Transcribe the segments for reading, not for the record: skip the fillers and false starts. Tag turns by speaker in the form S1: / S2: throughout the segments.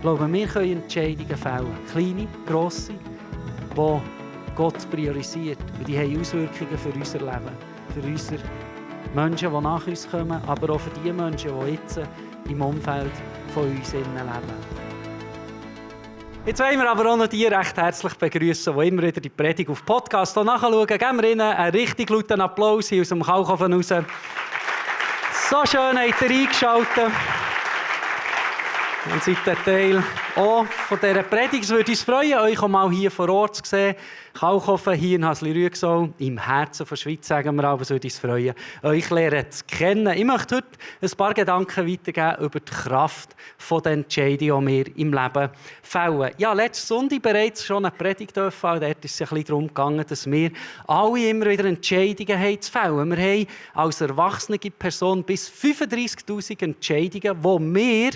S1: Ich glaube, wir können Entscheidungen fällen, kleine, grosse, die Gott priorisiert. Und die haben Auswirkungen für unser Leben, für unsere Menschen, die nach uns kommen, aber auch für die Menschen, die jetzt im Umfeld von uns leben. Jetzt wollen wir aber auch noch die recht herzlich begrüßen, die immer wieder die Predigt auf Podcast nachschauen. Geben wir ihnen einen richtig lauten Applaus hier aus dem Kalkofen raus. So schön habt ihr eingeschaltet. Und seid ein Teil auch von dieser Predigt. Es würde uns freuen, euch auch mal hier vor Ort zu sehen. Kalkofen, hier in Hasli-Rüegsau, im Herzen der Schweiz, sagen wir aber, es würde uns freuen, euch lernen zu kennen. Ich möchte heute ein paar Gedanken weitergeben über die Kraft der Entscheidungen, die wir im Leben fällen. Ja, letzten Sonntag bereits schon eine Predigt dürfen. Dort ist es ein bisschen darum gegangen, dass wir alle immer wieder Entscheidungen haben zu fällen. Wir haben als erwachsene Person bis 35'000 Entscheidungen, die wir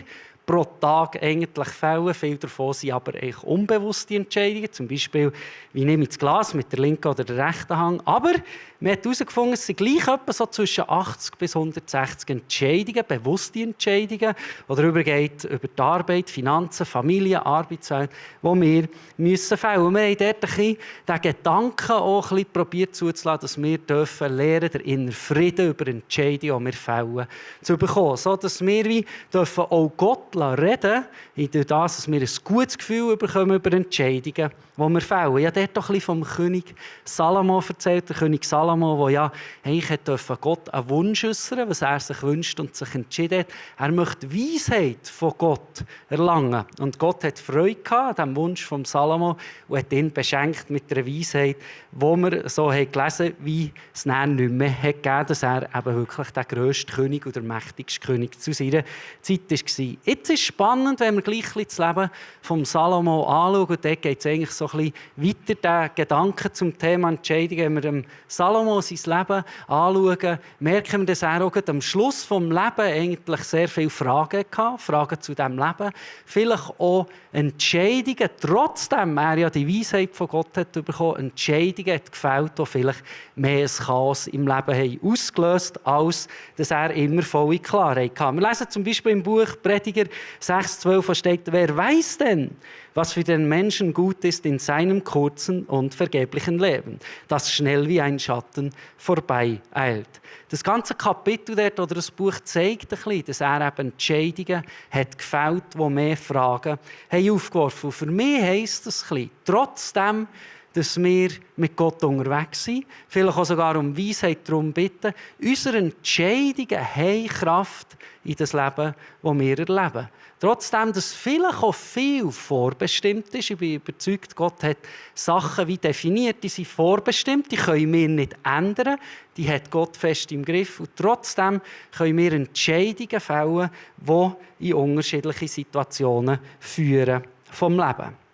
S1: pro Tag eigentlich fällen. Viele davon sind aber echt unbewusste Entscheidungen. Zum Beispiel, wie nehme ich das Glas mit der linken oder der rechten Hand. Aber man hat herausgefunden, es sind gleich etwa so zwischen 80 bis 160 Entscheidungen, bewusste Entscheidungen, die darüber geht, über die Arbeit, Finanzen, Familie, Arbeitswelt, die wir müssen fällen. Wir haben dort ein bisschen den Gedanken auch ein bisschen probiert zuzulassen, dass wir dürfen lernen, den inneren Frieden über Entscheidungen, die wir fällen, zu bekommen. So dass wir wie dürfen auch Gott reden, durch das, dass wir ein gutes Gefühl bekommen über Entscheidungen, die wir fällen. Ich habe dort doch ein bisschen vom König Salomo erzählt. Der König Salomo, der ja eigentlich Gott einen Wunsch äußern, was er sich wünscht und sich entschieden hat. Er möchte Weisheit von Gott erlangen. Und Gott hat Freude gehabt an diesem Wunsch von Salomo und hat ihn beschenkt mit einer Weisheit, wo wir so gelesen haben, wie es dann nicht mehr hat gegeben, dass er eben wirklich der grösste König oder der mächtigste König zu seiner Zeit war. Jetzt ist es spannend, wenn wir gleich das Leben von Salomo anschauen. Und dort geht es eigentlich so ein bisschen weiter, den Gedanken zum Thema Entscheidungen. Wenn wir dem Salomo sein Leben anschauen, merken wir, dass er auch am Schluss des Lebens eigentlich sehr viele Fragen hatte. Fragen zu diesem Leben. Vielleicht auch Entscheidungen, trotzdem er ja die Weisheit von Gott hat bekommen, Entscheidungen hat gefällt, die vielleicht mehr ein Chaos im Leben haben ausgelöst, als dass er immer volle Klarheit hatte. Wir lesen zum Beispiel im Buch Prediger 6,12 steht, wer weiß denn, was für den Menschen gut ist in seinem kurzen und vergeblichen Leben, das schnell wie ein Schatten vorbei eilt. Das ganze Kapitel dort, oder das Buch zeigt ein bisschen, dass er eben Entscheidungen hat gefällt, die mehr Fragen haben aufgeworfen. Und für mich heisst das ein bisschen, trotzdem, dass wir mit Gott unterwegs sind, vielleicht auch sogar um Weisheit darum bitten, unsere Entscheidungen haben Kraft in das Leben, das wir erleben. Trotzdem, dass vielleicht auch viel vorbestimmt ist. Ich bin überzeugt, Gott hat Sachen wie definiert, die sind vorbestimmt, die können wir nicht ändern, die hat Gott fest im Griff. Und trotzdem können wir Entscheidungen fällen, die in unterschiedliche Situationen führen vom Leben.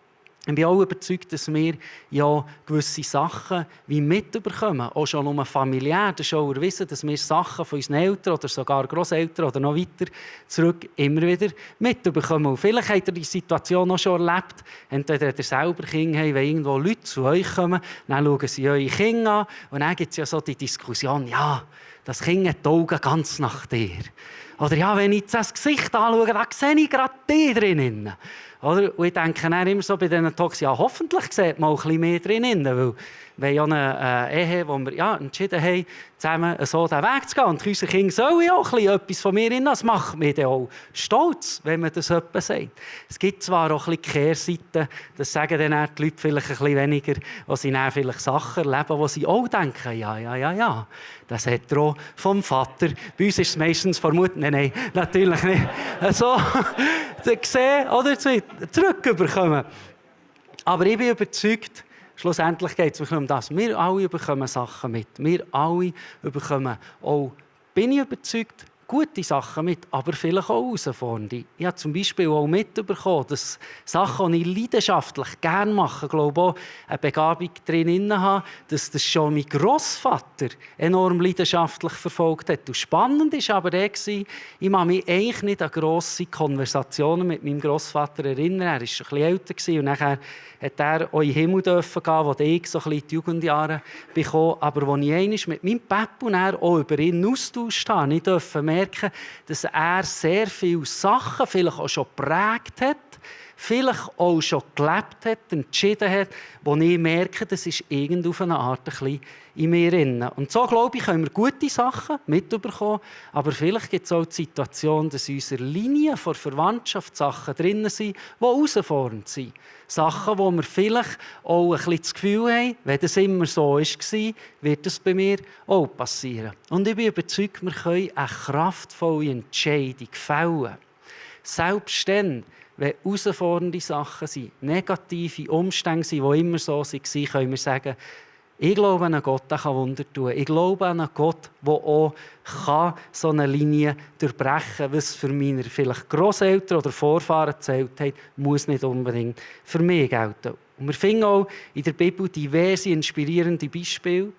S1: Ich bin auch überzeugt, dass wir ja gewisse Sachen wie mitbekommen, auch schon nur familiär. Das ist auch erwiesen, dass wir Sachen von unseren Eltern oder sogar Grosseltern oder noch weiter zurück immer wieder mitbekommen. Und vielleicht habt ihr die Situation auch schon erlebt, entweder ihr selber Kinder habt, wenn irgendwo Leute zu euch kommen, dann schauen sie eure Kinder an und dann gibt es ja so die Diskussion, ja, das Kind hat die Augen ganz nach dir. Oder ja, wenn ich das Gesicht anschaue, da sehe ich gerade die drinnen. Oder? Und ich denke dann immer so bei diesen Talks, ja, hoffentlich sieht man auch ein bisschen mehr drinnen, weil wir ja eine Ehe, wo wir ja, entschieden haben, zusammen so den Weg zu gehen. Und unsere Kinder sollen ja auch etwas von mir drin. Das macht mich dann auch stolz, wenn man das jemand sagt. Es gibt zwar auch ein bisschen Kehrseiten, das sagen dann die Leute vielleicht ein bisschen weniger, wo sie dann vielleicht Sachen erleben, wo sie auch denken, ja, das hat er auch vom Vater. Bei uns ist es meistens vermuten, nein, natürlich nicht. So gesehen oder zurückbekommen. Aber ich bin überzeugt, schlussendlich geht es um das. Wir alle bekommen Sachen mit. Wir alle bekommen auch, bin ich überzeugt, gute Sachen mit, aber vielleicht auch herausfordernde. Ich habe zum Beispiel auch mitbekommen, dass Sachen, die ich leidenschaftlich gerne mache, glaube auch eine Begabung drin habe, dass das schon mein Grossvater enorm leidenschaftlich verfolgt hat. Und spannend war aber ich kann mich eigentlich nicht an grosse Konversationen mit meinem Grossvater erinnern. Er war schon ein bisschen älter und nachher hat er auch in den Himmel gehen, wo ich so ein bisschen die Jugendjahre bekam. Aber als ich einmal mit meinem Papa auch über ihn austauscht habe, ich durfte merken, dass er sehr viele Sachen vielleicht auch schon geprägt hat, vielleicht auch schon gelebt hat, entschieden hat, wo ich merke, das ist irgend auf eine Art ein bisschen in mir drin. Und so, glaube ich, können wir gute Sachen mitbekommen, aber vielleicht gibt es auch die Situation, dass in unserer Linie von Verwandtschaft Sachen drin sind, die herausfordernd sind. Sachen, wo wir vielleicht auch ein bisschen das Gefühl haben, wenn das immer so war, wird das bei mir auch passieren. Und ich bin überzeugt, wir können eine kraftvolle Entscheidung fällen. Selbst dann, wenn herausfordernde Sachen sind, negative Umstände sind, die immer so waren, können wir sagen, ich glaube an einen Gott, der Wunder tun kann. Ich glaube an einen Gott, der auch so eine Linie durchbrechen kann. Was für meine vielleicht Grosseltern oder Vorfahren gezählt haben, muss nicht unbedingt für mich gelten. Und wir finden auch in der Bibel diverse inspirierende Beispiele,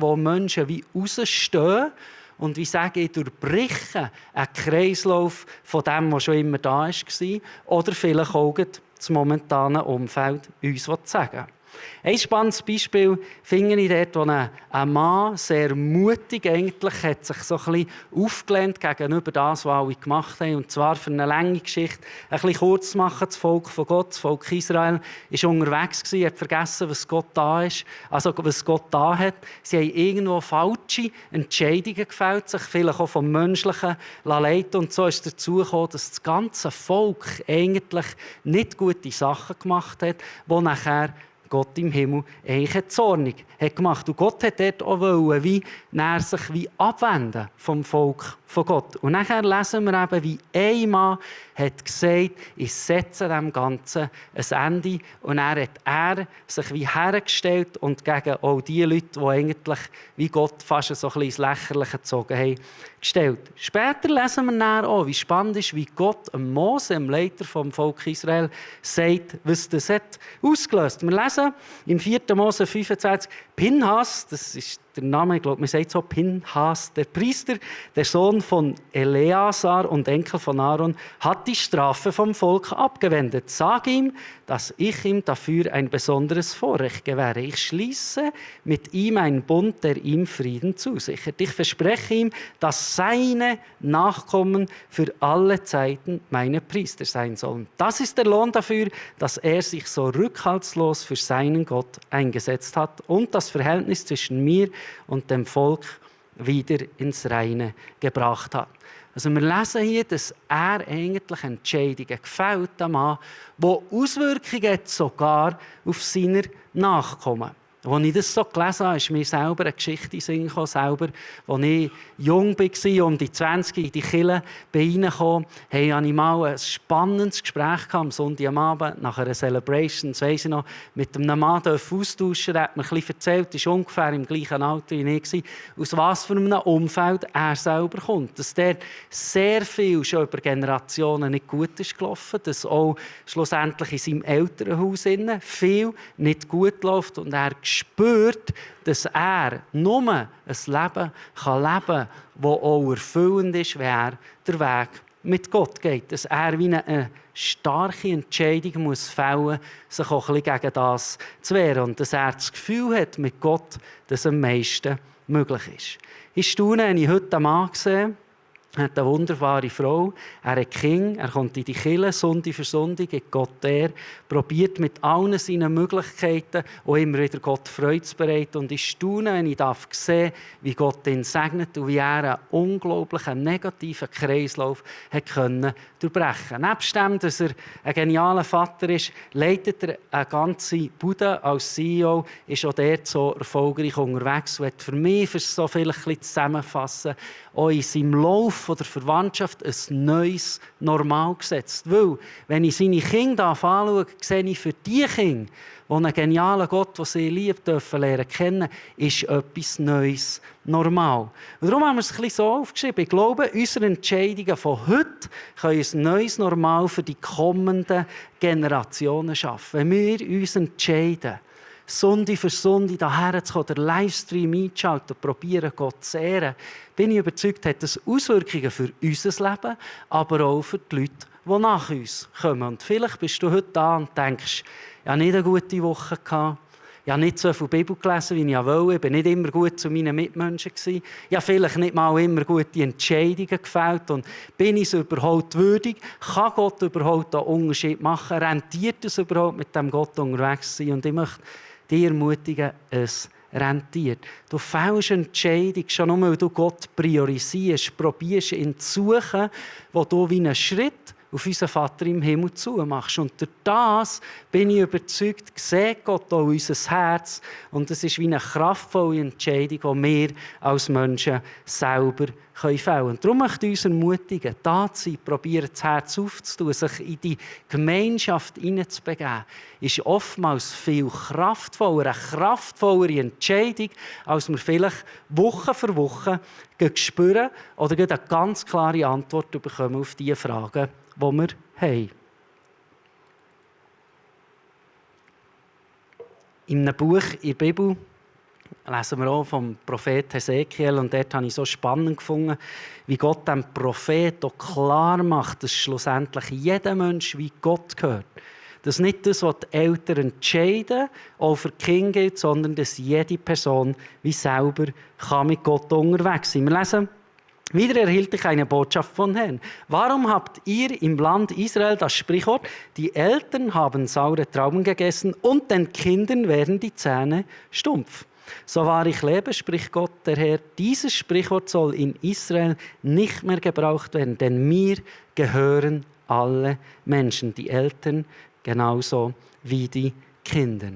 S1: wo Menschen wie rausstehen und wie sagen, ich durchbreche einen Kreislauf von dem, was schon immer da war, oder vielleicht auch das momentane Umfeld uns sagen will. Ein spannendes Beispiel finde ich dort, wo ein Mann sehr mutig eigentlich hat sich so ein bisschen aufgelehnt gegenüber das, was alle gemacht haben. Und zwar für eine lange Geschichte ein bisschen kurz zu machen. Das Volk von Gott, das Volk Israel, war unterwegs gewesen, hat vergessen, was Gott da ist, also was Gott da hat. Sie haben irgendwo falsche Entscheidungen gefällt, sich vielleicht auch vom Menschlichen leiten. Und so ist es dazu gekommen, dass das ganze Volk eigentlich nicht gute Sachen gemacht hat, die nachher Gott im Himmel eigentlich zornig hat gemacht. Und Gott hat dort auch wollen, sich wie abwenden vom Volk von Gott. Und nachher lesen wir eben, wie ein Mann hat gesagt, ich setze dem Ganzen ein Ende. Und er hat sich wie hergestellt und gegen all die Leute, die eigentlich wie Gott fast so ein bisschen ins Lächerliche gezogen haben, gestellt. Später lesen wir dann auch, wie spannend ist, wie Gott Mose, dem Leiter vom Volk Israel, sagt, was das hat ausgelöst. Wir lesen im 4. Mose 25, Pinhas, das ist der Name, ich glaube, man sagt so, Pinhas, der Priester, der Sohn von Eleazar und Enkel von Aaron, hat die Strafe vom Volk abgewendet. Sag ihm, dass ich ihm dafür ein besonderes Vorrecht gewähre. Ich schließe mit ihm einen Bund, der ihm Frieden zusichert. Ich verspreche ihm, dass seine Nachkommen für alle Zeiten meine Priester sein sollen. Das ist der Lohn dafür, dass er sich so rückhaltslos für seinen Gott eingesetzt hat und das Verhältnis zwischen mir und dem Volk wieder ins Reine gebracht hat. Also wir lesen hier, dass er eigentlich Entscheidungen gefällt hat, die Auswirkungen hat sogar auf seine Nachkommen. Als ich das so gelesen habe, ist mir selber eine Geschichte in den Sinn gekommen, selber, als ich jung war, um die 20 in die Kirche reingekommen, hatte ich mal ein spannendes Gespräch am Sonntagabend nach einer Celebration, das weiss ich noch, mit einem Mann austauschen. Der hat mir ein bisschen erzählt, er war ungefähr im gleichen Alter wie ich, aus was für einem Umfeld er selber kommt. Dass der sehr viel schon über Generationen nicht gut ist gelaufen, dass auch schlussendlich in seinem Elternhaus viel nicht gut läuft und er spürt, dass er nur ein Leben kann leben kann, das auch erfüllend ist, wenn er den Weg mit Gott geht. Dass er wie eine starke Entscheidung muss fällen muss, sich auch ein bisschen gegen das zu wehren. Und dass er das Gefühl hat, mit Gott, dass am meisten möglich ist. Ich staune, habe ich heute einen Mann gesehen, er hat eine wunderbare Frau, er hat Kinder, er kommt in die Kirche, Sonntag für Sonntag, geht Gott probiert mit allen seinen Möglichkeiten auch immer wieder Gott Freude zu bereiten. Und ich staune, wenn ich sehen darf, wie Gott ihn segnet und wie er einen unglaublichen negativen Kreislauf hat können durchbrechen. Nebst dem, dass er ein genialer Vater ist, leitet er eine ganze Bude als CEO, ist auch dort so erfolgreich unterwegs und hat für mich, für so viel ein bisschen zusammenfassen, auch in seinem Lauf von der Verwandtschaft ein neues Normal gesetzt. Weil, wenn ich seine Kinder anschaue, sehe ich für die Kinder, die einen genialen Gott, den sie lieben dürfen, lernen kennen, ist etwas Neues normal. Und darum haben wir es ein bisschen so aufgeschrieben. Ich glaube, unsere Entscheidungen von heute können ein neues Normal für die kommenden Generationen schaffen. Wenn wir uns entscheiden, Sonntag für Sonntag hierher zu kommen, den Livestream einzuschalten und probieren, Gott zu ehren, bin ich überzeugt, hat das Auswirkungen für unser Leben, aber auch für die Leute, die nach uns kommen. Und vielleicht bist du heute da und denkst, ich hatte nicht eine gute Woche gehabt. Ich habe nicht so viel Bibel gelesen, wie ich wollte. Ich war nicht immer gut zu meinen Mitmenschen. Ich habe vielleicht nicht mal immer gute Entscheidungen gefällt. Und bin ich es überhaupt würdig? Kann Gott überhaupt einen Unterschied machen? Rentiert es überhaupt, mit dem Gott unterwegs zu sein? Und ich möchte dich ermutigen, es rentiert. Du fällst eine Entscheidung, schon nur, weil du Gott priorisierst, probierst ihn zu suchen, wo du wie einen Schritt auf unseren Vater im Himmel zumachst. Und durch das bin ich überzeugt, sieht Gott auch unser Herz. Und es ist wie eine kraftvolle Entscheidung, die wir als Menschen selber fällen können. Und darum möchte ich uns ermutigen, da zu sein, probieren, das Herz aufzutun, sich in die Gemeinschaft hineinzubegeben, ist oftmals viel kraftvoller, eine kraftvollere Entscheidung, als wir vielleicht Woche für Woche spüren oder eine ganz klare Antwort bekommen auf diese Fragen, die wir haben. In einem Buch in der Bibel lesen wir auch vom Prophet Hesekiel und dort habe ich so spannend gefunden, wie Gott dem Prophet auch klar macht, dass schlussendlich jeder Mensch wie Gott gehört. Dass nicht das, was die Eltern entscheiden, auch für die Kinder gilt, sondern dass jede Person wie selber kann mit Gott unterwegs sein. Wir lesen: Wieder erhielt ich eine Botschaft von Herrn. Warum habt ihr im Land Israel das Sprichwort, die Eltern haben saure Trauben gegessen und den Kindern werden die Zähne stumpf? So wahr ich lebe, spricht Gott der Herr, dieses Sprichwort soll in Israel nicht mehr gebraucht werden, denn mir gehören alle Menschen, die Eltern genauso wie die Kinder.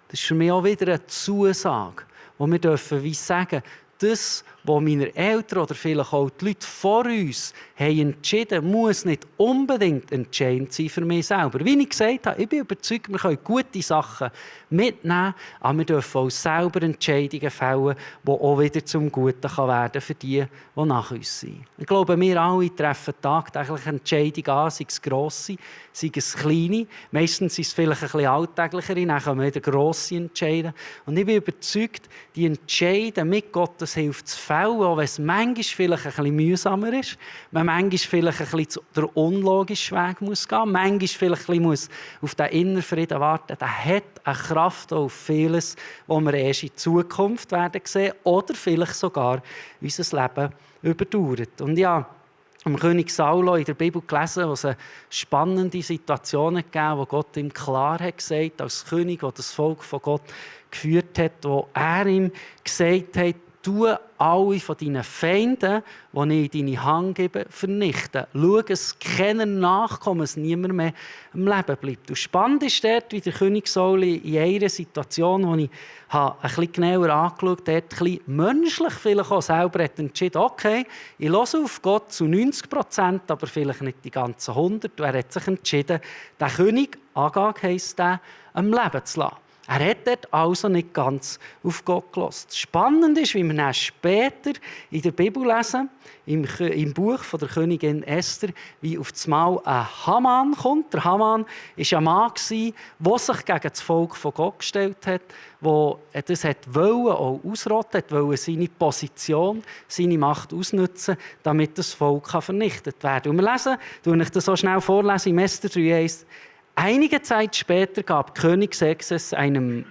S1: Das ist für mich auch wieder eine Zusage, wo wir dürfen wie sagen, das, was meine Eltern oder vielleicht auch die Leute vor uns haben entschieden, muss nicht unbedingt entscheidend sein für mich selber. Wie ich gesagt habe, ich bin überzeugt, wir können gute Sachen mitnehmen, aber wir dürfen auch selber Entscheidungen fällen, die auch wieder zum Guten werden können für die, die nach uns sind. Ich glaube, wir alle treffen tagtäglich Entscheidungen an, sei es grosse, sei es kleine. Meistens sind es vielleicht ein bisschen alltäglichere, dann kommen wieder grosse Entscheidungen. Und ich bin überzeugt, die Entscheidungen mit Gottes Hilfe zu fällen, auch wenn es manchmal vielleicht ein bisschen mühsamer ist, man manchmal vielleicht ein bisschen den unlogischen Weg muss gehen, manchmal vielleicht ein bisschen auf den inneren Frieden warten, der hat eine Kraft auf vieles, was wir erst in Zukunft werden sehen oder vielleicht sogar unser Leben überdauert. Und ja, am König Saulo in der Bibel gelesen, wo es spannende Situationen gab, wo Gott ihm klar hat gesagt, als König, der das Volk von Gott geführt hat, wo er ihm gesagt hat, tu alle von deinen Feinden, die ich in deine Hand gebe, vernichten. Schau, dass keinen Nachkommen, dass niemand mehr am Leben bleibt. Und spannend ist dort, wie der König Saul in einer Situation, die ich ein bisschen genauer angeschaut habe, dort ein bisschen menschlich vielleicht auch selber hat entschieden, okay, ich höre auf Gott zu 90%, aber vielleicht nicht die ganzen 100%. Und er hat sich entschieden, den König, Agag heisst der, am Leben zu lassen. Er hat dort also nicht ganz auf Gott gehört. Spannend ist, wie wir dann später in der Bibel lesen, im Buch von der Königin Esther, wie auf einmal ein Haman kommt. Der Haman war ein Mann, der sich gegen das Volk von Gott gestellt hat, der das auch ausrotten wollte, seine Position, seine Macht ausnutzen, damit das Volk vernichtet werden kann. Und wir lesen, ich das so schnell vorlesen, im Esther 3,1. Einige Zeit später gab König Xerxes einem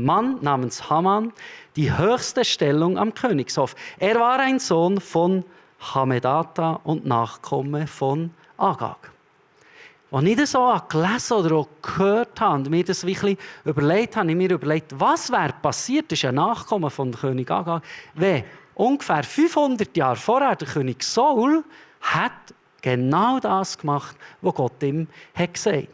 S1: Mann namens Haman die höchste Stellung am Königshof. Er war ein Sohn von Hamedata und Nachkomme von Agag. Als ich das so gelesen oder auch gehört habe und mir das wirklich überlegt habe, was wäre passiert, das ist ein Nachkomme von König Agag, wenn ungefähr 500 Jahre vorher der König Saul hat genau das gemacht, was Gott ihm gesagt hat.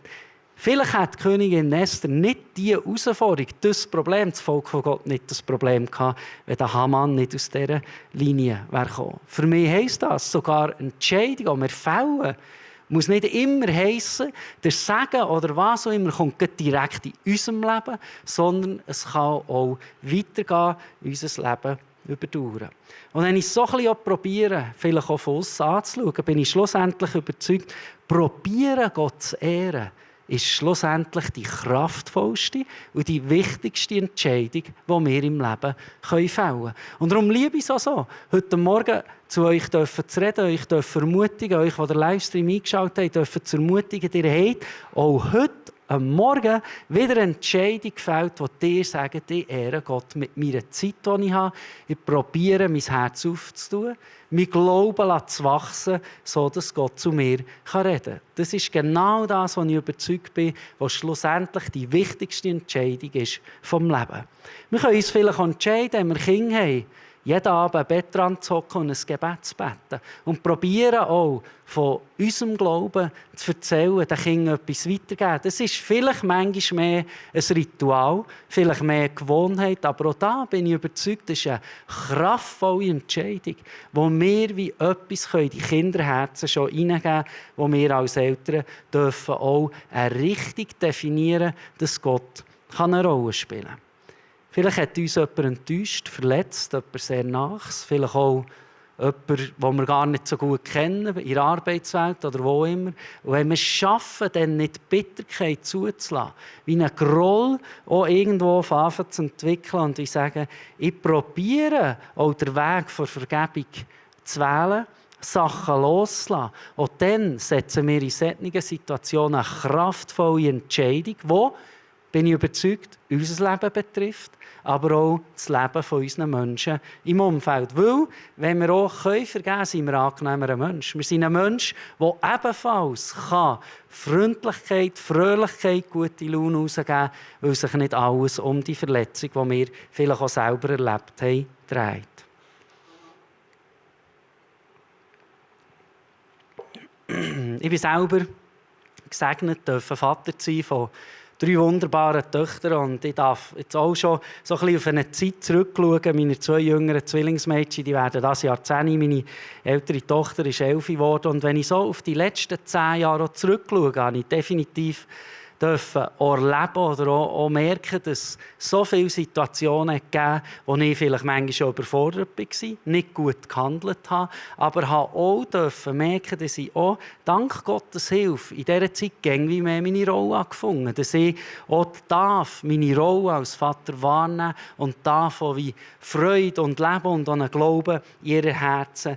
S1: Vielleicht hat die Königin Esther nicht diese Herausforderung, das Problem, das Volk von Gott nicht das Problem gehabt, wenn der Haman nicht aus dieser Linie wäre gekommen. Für mich heisst das, sogar Entscheidungen, die wir fällen, muss nicht immer heissen, der Segen oder was auch immer kommt direkt in unserem Leben, sondern es kann auch weitergehen, unser Leben überdauern. Und wenn ich so ein bisschen probiere, vielleicht auch von aussen anzuschauen, bin ich schlussendlich überzeugt, probieren Gott zu ehren, ist schlussendlich die kraftvollste und die wichtigste Entscheidung, die wir im Leben fällen können. Und darum liebe ich es auch so, heute Morgen zu euch zu reden, euch ermutigen, euch, die den Livestream eingeschaltet haben, zu ermutigen, ihr habt auch heute am Morgen wieder eine Entscheidung gefällt, die dir sagt, ich ehre Gott mit meiner Zeit, die ich habe. Ich probiere, mein Herz aufzutun, mein Glauben zu wachsen, sodass Gott zu mir reden kann. Das ist genau das, was ich überzeugt bin, was schlussendlich die wichtigste Entscheidung ist vom Leben. Wir können uns vielleicht entscheiden, wenn wir Kinder haben, jeden Abend ein Bett dran zu hocken und ein Gebet zu beten. Und probieren auch, von unserem Glauben zu erzählen, den Kindern etwas weiterzugeben. Das ist vielleicht manchmal mehr ein Ritual, vielleicht mehr eine Gewohnheit, aber auch da bin ich überzeugt, das ist eine kraftvolle Entscheidung, wo wir wie etwas in die Kinderherzen schon hineingeben, wo wir als Eltern dürfen auch eine Richtung definieren, dass Gott eine Rolle spielen kann. Vielleicht hat uns jemand enttäuscht, verletzt, jemand sehr Nahes, vielleicht auch jemand, den wir gar nicht so gut kennen, in der Arbeitswelt oder wo immer. Und wenn wir es schaffen, dann nicht die Bitterkeit zuzulassen, wie einen Groll auch irgendwo anfangen zu entwickeln und ich sage, ich probiere auch den Weg der Vergebung zu wählen, Sachen loszulassen. Und dann setzen wir in solchen Situationen eine kraftvolle Entscheidung, die, bin ich überzeugt, unser Leben betrifft, aber auch das Leben von unseren Menschen im Umfeld. Weil, wenn wir auch vergeben können, sind wir ein angenehmer Mensch. Wir sind ein Mensch, der ebenfalls Freundlichkeit, Fröhlichkeit, gute Laune rausgeben kann, weil sich nicht alles um die Verletzung, die wir vielleicht auch selber erlebt haben, dreht. Ich bin selber gesegnet, durfte Vater sein von 3 wunderbaren Töchter und ich darf jetzt auch schon so ein bisschen auf eine Zeit zurückschauen. Meine 2 jüngeren Zwillingsmädchen, die werden dieses Jahr 10. Meine ältere Tochter ist 11 geworden. Und wenn ich so auf die letzten 10 Jahre zurückschaue, habe ich definitiv erleben oder auch merken, dass es so viele Situationen gegeben, wo ich vielleicht manchmal schon überfordert war, nicht gut gehandelt habe, aber habe auch merken, dass ich auch dank Gottes Hilfe in dieser Zeit wie mehr meine Rolle gefunden habe. Dass ich auch darf, meine Rolle als Vater wahrnehmen und davon wie Freude und Leben und einen Glauben in ihre Herzen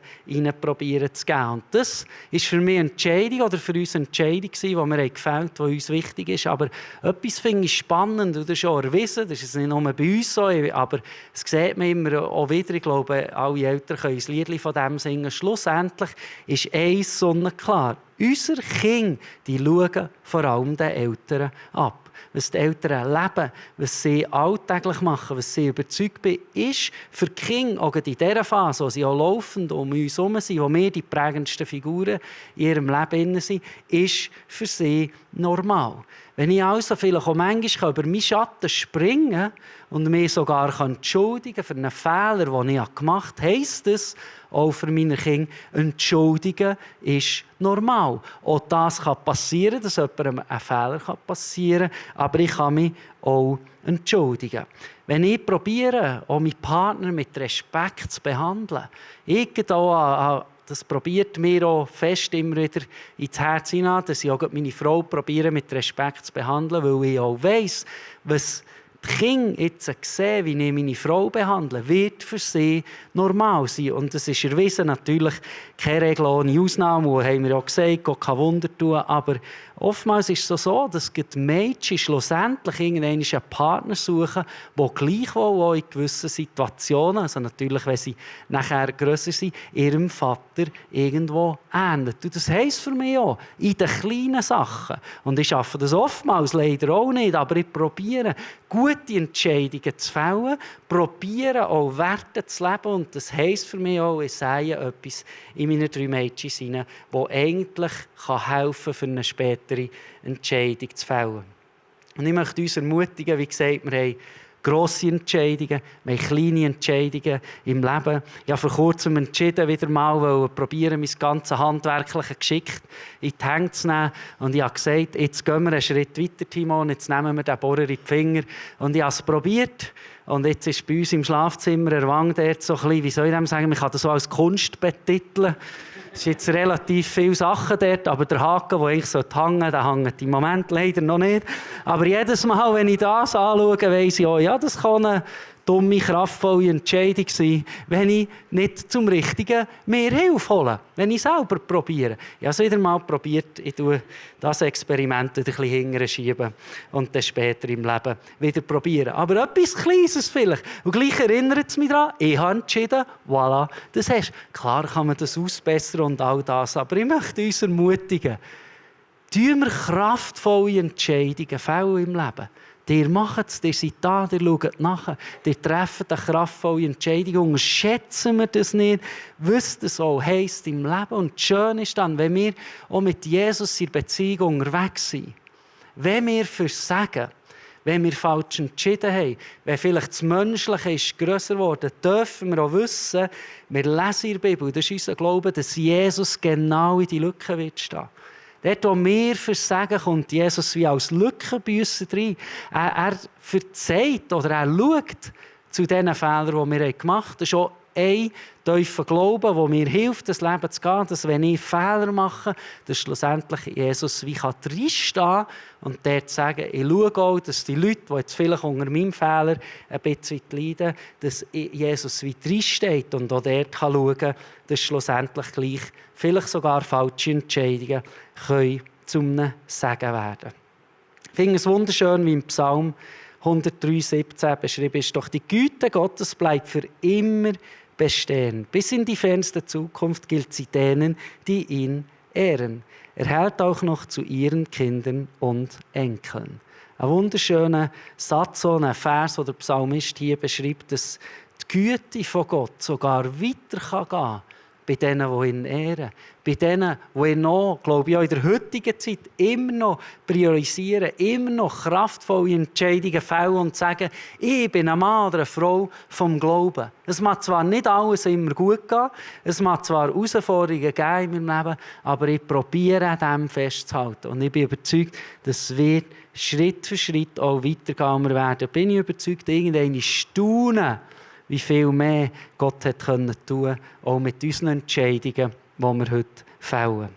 S1: probieren zu geben. Und das ist für mich eine Entscheidung oder für uns eine Entscheidung, die mir gefällt, die uns wichtig ist. Aber etwas finde ich spannend, und das ist auch erwiesen, das ist nicht nur bei uns so, aber es sieht man immer auch wieder, ich glaube, alle Eltern können ein Lied von dem singen. Schlussendlich ist eins sonnenklar. Unsere Kinder, die schauen vor allem den Eltern ab. Was die Eltern leben, was sie alltäglich machen, was sie überzeugt bin, ist für die Kinder, auch in dieser Phase, wo sie auch laufend um uns herum sind, wo wir die prägendsten Figuren in ihrem Leben sind, ist für sie normal. Wenn ich also vielleicht auch manchmal über meinen Schatten springen kann und mich sogar entschuldigen für einen Fehler, den ich gemacht habe, heisst das auch für meine Kinder, entschuldigen ist normal. Auch das kann passieren, dass jemandem ein Fehler passieren kann, aber ich kann mich auch entschuldigen. Wenn ich probiere, auch meinen Partner mit Respekt zu behandeln, das probiert mir auch fest immer wieder ins Herz hinein, dass ich auch meine Frau probiere, mit Respekt zu behandeln, weil ich auch weiss, was die Kinder jetzt sehen, wie ich meine Frau behandle, wird für sie normal sein. Und es ist erwiesen, natürlich keine Regel ohne Ausnahme, und haben wir auch gesagt, Gott kann Wunder tun, aber oftmals ist es so, dass die Mädchen schlussendlich einen Partner suchen, der gleichwohl auch in gewissen Situationen, also natürlich, wenn sie nachher grösser sind, ihrem Vater irgendwo ähnelt. Und das heisst für mich auch, in den kleinen Sachen. Und ich schaffe das oftmals leider auch nicht, aber ich probiere, gute Entscheidungen zu fällen, probiere auch Werte zu leben. Und das heisst für mich auch, ich sehe etwas in meinen 3 Mädchen hinein, das eigentlich helfen kann, für eine spätere Entscheidung zu fällen. Und ich möchte uns ermutigen, wie gesagt, wir haben grosse Entscheidungen, wir haben kleine Entscheidungen im Leben. Ich habe vor kurzem entschieden, wieder mal probieren, mein ganzes handwerkliches Geschick in die Hände zu nehmen. Und ich habe gesagt, jetzt gehen wir einen Schritt weiter, Timon, jetzt nehmen wir den Bohrer in die Finger. Und ich habe es probiert. Und jetzt ist bei uns im Schlafzimmer der Wang dort so ein bisschen, wie soll ich dem sagen, man kann das so als Kunst betiteln. Es sind jetzt relativ viele Sachen dort, aber der Haken, der eigentlich hängen sollte, der hängt im Moment leider noch nicht. Aber jedes Mal, wenn ich das anschaue, weiss ich auch, ja, das kann eine dumme, kraftvolle Entscheidung sein, wenn ich nicht zum Richtigen mehr Hilfe hole, wenn ich selber probiere. Ich habe es wieder mal probiert, ich tue das Experiment wieder ein bisschen hinterher schieben und dann später im Leben wieder probieren. Aber etwas Kleines vielleicht. Und gleich erinnert es mich daran, ich habe entschieden, voilà, das hast. Klar kann man das ausbessern und all das, aber ich möchte uns ermutigen, tun wir kraftvolle Entscheidungen fällen im Leben. Ihr macht es, ihr seid da, ihr schaut nach, ihr trefft eine kraftvolle Entscheidung. Unterschätzen wir das nicht, wisst es auch, heisst im Leben. Und das Schöne ist dann, wenn wir auch mit Jesus in Beziehung unterwegs sind, wenn wir versagen, wenn wir falsch entschieden haben, wenn vielleicht das Menschliche ist grösser geworden, dürfen wir auch wissen, wir lesen in der Bibel, das ist unser Glaube, dass Jesus genau in die Lücke wird stehen. Dort, wo wir versagen, kommt Jesus wie als Lückenbüsser rein. Er verzeiht oder er schaut zu den Fehlern, die wir gemacht haben. Das ist auch ein tiefer Glaube, der mir hilft, das Leben zu gehen, dass wenn ich Fehler mache, dass schlussendlich Jesus wie reinstehen kann und dort sagen, ich schaue auch, dass die Leute, die jetzt vielleicht unter meinem Fehler ein bisschen leiden, dass Jesus wie reinsteht und auch dort kann schauen, dass schlussendlich gleich vielleicht sogar falsche Entscheidungen können zu einem Segen werden. Ich finde es wunderschön, wie im Psalm 103,17 beschrieben ist, doch die Güte Gottes bleibt für immer bestehen. Bis in die fernste Zukunft gilt sie denen, die ihn ehren. Er hält auch noch zu ihren Kindern und Enkeln. Ein wunderschöner Satz, so ein Vers, den der Psalmist hier beschreibt, dass die Güte von Gott sogar weiter gehen kann bei denen, die ihn ehren. Bei denen, die ihn noch, glaube ich, auch in der heutigen Zeit immer noch priorisieren, immer noch kraftvolle Entscheidungen fällen und sagen, ich bin ein Mann oder eine Frau vom Glauben. Es mag zwar nicht alles immer gut gehen, es mag zwar Herausforderungen geben in meinem Leben, aber ich probiere an dem festzuhalten. Und ich bin überzeugt, dass wir Schritt für Schritt auch weitergehen werden. Bin ich überzeugt, irgendeine staunen, wie viel mehr Gott hat tun können, auch mit unseren Entscheidungen, die wir heute fällen.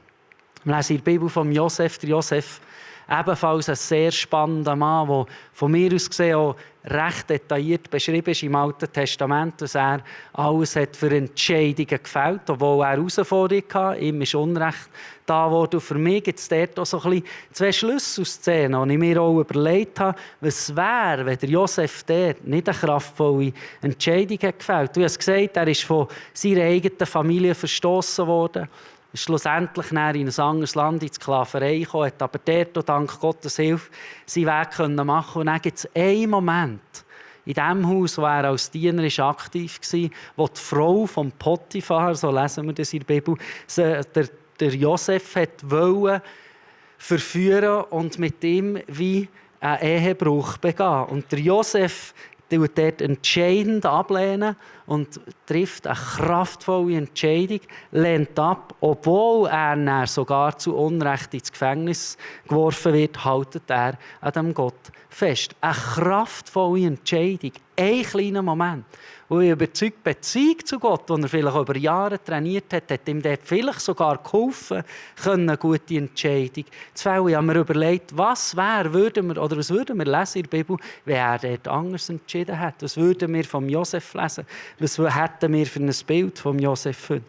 S1: Wir lesen in der Bibel von Josef. Der Josef, ebenfalls ein sehr spannender Mann, der von mir aus gesehen auch recht detailliert beschrieben ist im Alten Testament, dass er alles hat für Entscheidungen gefällt, obwohl er Herausforderungen hatte. Ihm ist Unrecht da geworden. Für mich gibt es dort auch so ein bisschen zwei Schlüsselszenen, die ich mir auch überlegt habe, was wäre, wenn der Josef dort nicht eine kraftvolle Entscheidung hat gefällt. Du hast gesagt, er ist von seiner eigenen Familie verstoßen worden. Ist schlussendlich in ein anderes Land in die Sklaverei gekommen, hat aber dort, dank Gottes Hilfe, seinen Weg machen können. Und dann gibt es einen Moment in dem Haus, wo er als Diener aktiv war, wo die Frau vom Potiphar, so lesen wir das in der Bibel, der Josef wollte verführen und mit ihm wie einen Ehebruch begehen. Und der Josef dort entscheidend ablehnen und trifft eine kraftvolle Entscheidung, lehnt ab, obwohl er sogar zu Unrecht ins Gefängnis geworfen wird, haltet er an dem Gott fest. Eine kraftvolle Entscheidung, ein kleiner Moment. Und ich überzeugt, Beziehung zu Gott, die er vielleicht über Jahre trainiert hat, hat ihm dort vielleicht sogar geholfen, eine gute Entscheidung zu fällen. Ich habe mir überlegt, was würden wir lesen in der Bibel, wenn er dort anders entschieden hat. Was würden wir vom Josef lesen? Was hätten wir für ein Bild vom Josef? Ein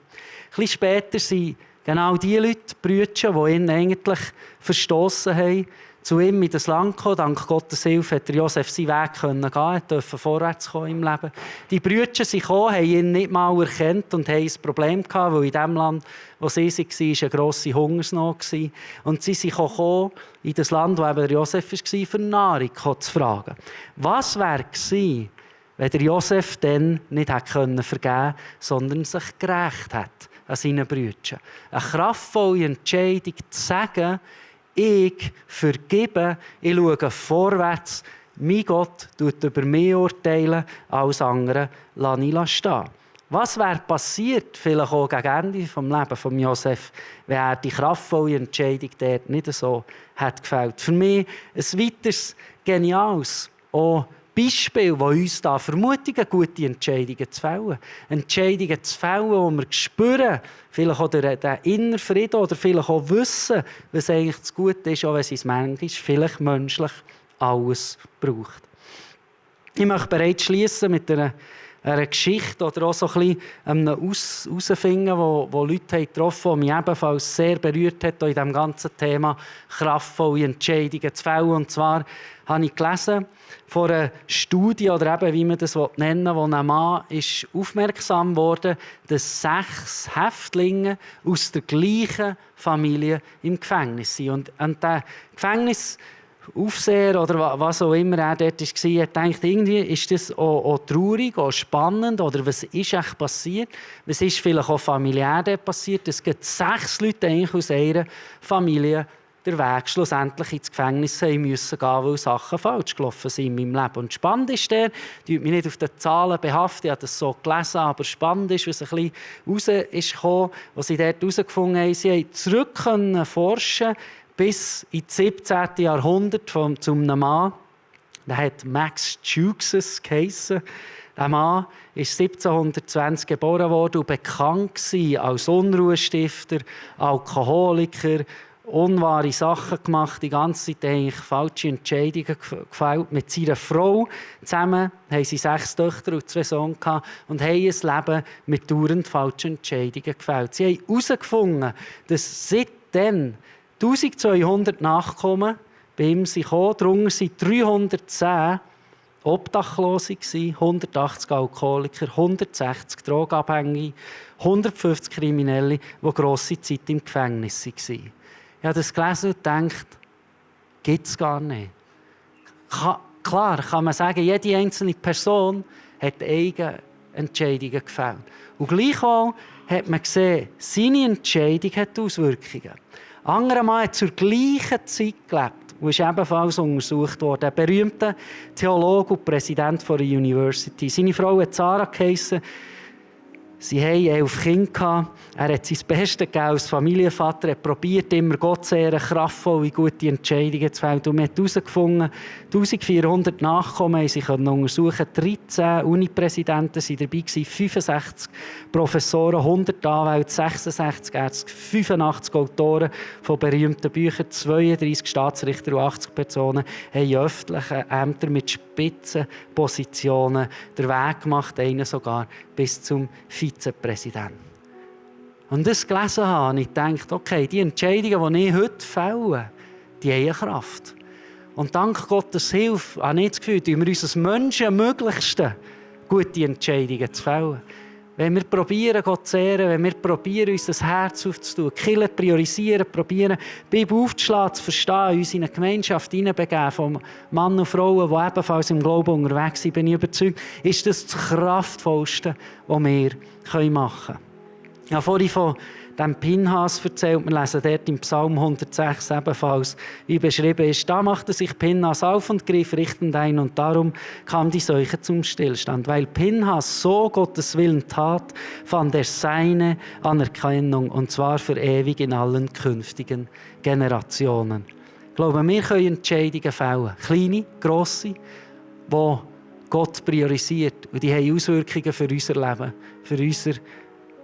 S1: bisschen später sind genau die Leute, die Brüder, die ihn eigentlich verstossen haben, zu ihm in das Land gekommen. Dank Gottes Hilfe hat Josef seinen Weg gehen, durfte vorwärts kommen im Leben. Die Brüder sind gekommen, haben ihn nicht mal erkannt und haben ein Problem gehabt, weil in dem Land, wo sie waren, war eine grosse Hungersnot. Und sie sind gekommen in das Land, wo eben Josef war, für Nahrung zu fragen. Was wäre gewesen, wenn der Josef dann nicht vergeben konnte, sondern sich gerecht hat an seinen Brüdern? Eine kraftvolle Entscheidung zu sagen, ich vergebe, ich schaue vorwärts. Mein Gott tut über mich urteilen, alles andere lasse ich stehen. Was wäre passiert, vielleicht auch gegen Ende des Lebens von Josef, wenn er die kraftvolle Entscheidung dort nicht so hat gefällt? Für mich ein weiteres geniales Beispiel, das uns da vermutigen, gute Entscheidungen zu fällen. Entscheidungen zu fällen, wo wir spüren, vielleicht auch den inneren Frieden oder vielleicht auch wissen, was eigentlich das Gute ist, auch wenn es manchmal vielleicht menschlich alles braucht. Ich möchte bereits schließen mit einer Geschichte oder auch so ein bisschen herausfinden, wo Leute getroffen haben, die mich ebenfalls sehr berührt hat in diesem ganzen Thema kraftvolle Entscheidungen zu fällen. Und zwar habe ich gelesen von einer Studie, oder eben, wie man das nennen will, wo ein Mann ist aufmerksam wurde, dass 6 Häftlinge aus der gleichen Familie im Gefängnis sind. Und der Gefängnisaufseher oder was auch immer er dort war, hat gedacht, irgendwie ist das auch traurig, auch spannend, oder was ist echt passiert? Was ist vielleicht auch familiär dort passiert? Es gibt 6 Leute eigentlich aus einer Familie den Weg schlussendlich ins Gefängnis gehen müssen, weil Sachen falsch gelaufen sind in meinem Leben. Und spannend ist die mich nicht auf den Zahlen behaftet, ich habe das so gelesen, aber spannend ist, was ein bisschen rausgekommen, was sie dort herausgefunden haben. Sie haben zurück forschen bis ins 17. Jahrhundert zu einem Mann, der hat Max Jukes geheissen. Der Mann ist 1720 geboren worden und bekannt als Unruhestifter, Alkoholiker, unwahre Sachen gemacht, die ganze Zeit eigentlich falsche Entscheidungen gefällt. Mit seiner Frau zusammen haben sie 6 Töchter und 2 Söhne gehabt und haben ein Leben mit dauernd falschen Entscheidungen gefällt. Sie haben herausgefunden, dass seitdem 1200 Nachkommen bei ihm gekommen, darunter sind 310 Obdachlose, 180 Alkoholiker, 160 Drogenabhängige, 150 Kriminelle, die grosse Zeit im Gefängnis waren. Ich habe das gelesen und gedacht, gibt es gar nicht. Klar kann man sagen, jede einzelne Person hat eigene Entscheidungen gefällt. Und gleichwohl hat man gesehen, seine Entscheidung hat Auswirkungen. Ein anderer Mann hat zur gleichen Zeit gelebt und ist ebenfalls untersucht worden. Ein berühmter Theologe und Präsident der University. Seine Frau hat Sarah geheissen. Sie hatten 11 Kinder. Er hat sein Bestes gegeben als Familienvater. Er probiert immer Gott zu ehren, kraftvolle, gute Entscheidungen zu fällen. Und man hat herausgefunden, 1400 Nachkommen sie können untersuchen. 13 Unipräsidenten waren dabei, 65 Professoren, 100 Anwälte, 66 Ärzte, 85 Autoren von berühmten Büchern, 32 Staatsrichter und 80 Personen haben in öffentlichen Ämtern mit Spitzenpositionen den Weg gemacht, einen sogar bis zum Vizepräsidenten. Und das gelesen habe, ich gedacht, okay, die Entscheidungen, die ich heute fälle, die haben eine Kraft. Und dank Gottes Hilfe habe ich das Gefühl, tun wir uns als Menschen möglichsten gute Entscheidungen zu fällen. Wenn wir probieren, Gott zu ehren, wenn wir probieren, uns das Herz aufzutun, die Kirche priorisieren, probieren, die Bibel aufzuschlagen, zu verstehen, uns in eine Gemeinschaft hineinbegeben, von Männern und Frauen, die ebenfalls im Glauben unterwegs sind, bin ich überzeugt, ist das Kraftvollste, was wir machen können. Ich habe vorhin von dem Pinhas erzählt. Wir lesen dort im Psalm 106 ebenfalls, wie beschrieben ist. Da machte sich Pinhas auf und griff richtend ein, und darum kam die Seuche zum Stillstand. Weil Pinhas so Gottes Willen tat, fand er seine Anerkennung, und zwar für ewig in allen künftigen Generationen. Ich glaube, wir können Entscheidungen fällen. Kleine, grosse, die Gott priorisiert. Und die haben Auswirkungen für unser Leben, für unser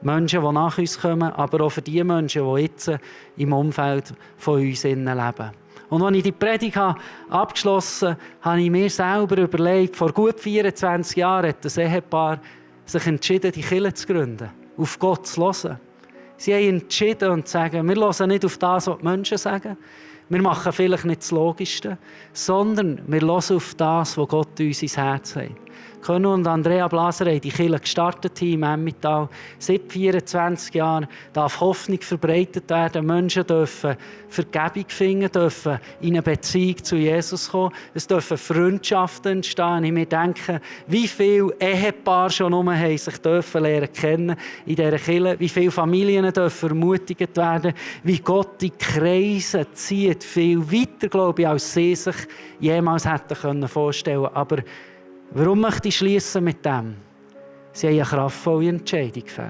S1: Menschen, die nach uns kommen, aber auch für die Menschen, die jetzt im Umfeld von uns leben. Und als ich die Predigt abgeschlossen habe, habe ich mir selber überlegt, vor gut 24 Jahren hat das Ehepaar sich entschieden, die Kirche zu gründen, auf Gott zu hören. Sie haben entschieden und sagen, wir hören nicht auf das, was die Menschen sagen. Wir machen vielleicht nicht das Logischste, sondern wir hören auf das, was Gott uns ins Herz legt. Conny und Andrea Blaser haben die Kirche gestartet hier im Emmental. Seit 24 Jahren darf Hoffnung verbreitet werden. Menschen dürfen Vergebung finden, dürfen in eine Beziehung zu Jesus kommen. Es dürfen Freundschaften entstehen. Ich mir denke, wie viele Ehepaare schon haben sich dürfen lernen kennen in dieser Kirche. Wie viele Familien dürfen ermutigt werden. Wie Gott die Kreise zieht. Viel weiter, glaube ich, als sie sich jemals hätten vorstellen können. Aber warum möchte ich schließen mit dem? Sie haben eine kraftvolle Entscheidung gefällt.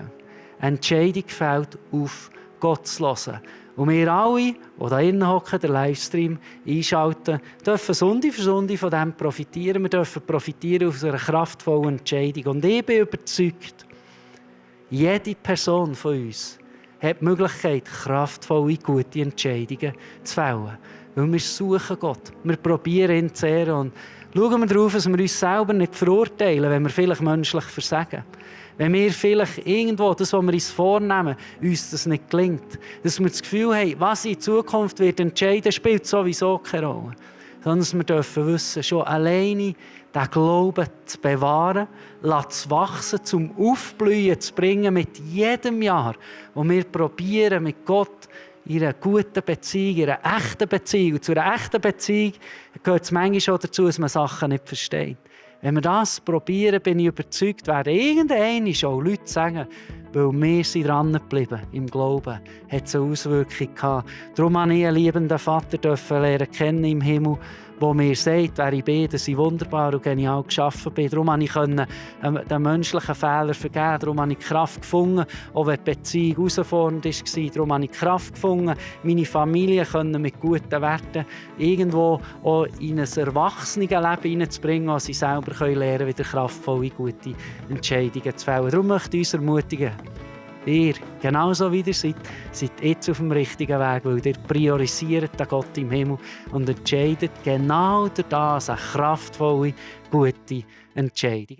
S1: Eine Entscheidung gefällt, auf Gott zu hören. Und wir alle, die hier drinnen hocken, den Livestream einschalten, dürfen Sonde für Sonde von dem profitieren. Wir dürfen profitieren aus einer kraftvollen Entscheidung. Und ich bin überzeugt, jede Person von uns hat die Möglichkeit, kraftvolle, gute Entscheidungen zu fällen. Weil wir suchen Gott. Wir probieren ihn zu ehren. Und Schauen wir darauf, dass wir uns selber nicht verurteilen, wenn wir vielleicht menschlich versagen. Wenn wir vielleicht irgendwo, das, was wir uns vornehmen, uns das nicht gelingt. Dass wir das Gefühl haben, was in Zukunft wird entscheiden, spielt sowieso keine Rolle. Sondern dass wir dürfen wissen, schon alleine den Glauben zu bewahren, zu wachsen, zum Aufblühen zu bringen mit jedem Jahr, wo wir probieren, mit Gott in einer guten Beziehung, in einer echten Beziehung. Und zu einer echten Beziehung gehört es manchmal auch dazu, dass man Sachen nicht versteht. Wenn wir das probieren, bin ich überzeugt, werden irgendwann auch Leute sagen, weil wir sind dran geblieben im Glauben, hat es eine Auswirkung gehabt. Darum habe ich einen liebenden Vater lernen kennen im Himmel, der mir sagt, wer ich bin, dass ich wunderbar und genial geschaffen bin. Darum konnte ich den menschlichen Fehler vergeben. Darum habe ich Kraft gefunden, auch wenn die Beziehung herausfordernd war. Darum habe ich Kraft gefunden, meine Familie mit guten Werten irgendwo auch in ein Erwachsenenleben hineinzubringen, wo sie selber lernen können, wieder kraftvolle, gute Entscheidungen zu fällen. Darum möchte ich uns ermutigen, ihr, genauso wie ihr seid jetzt auf dem richtigen Weg, weil ihr priorisiert den Gott im Himmel und entscheidet genau durch das eine kraftvolle, gute Entscheidung.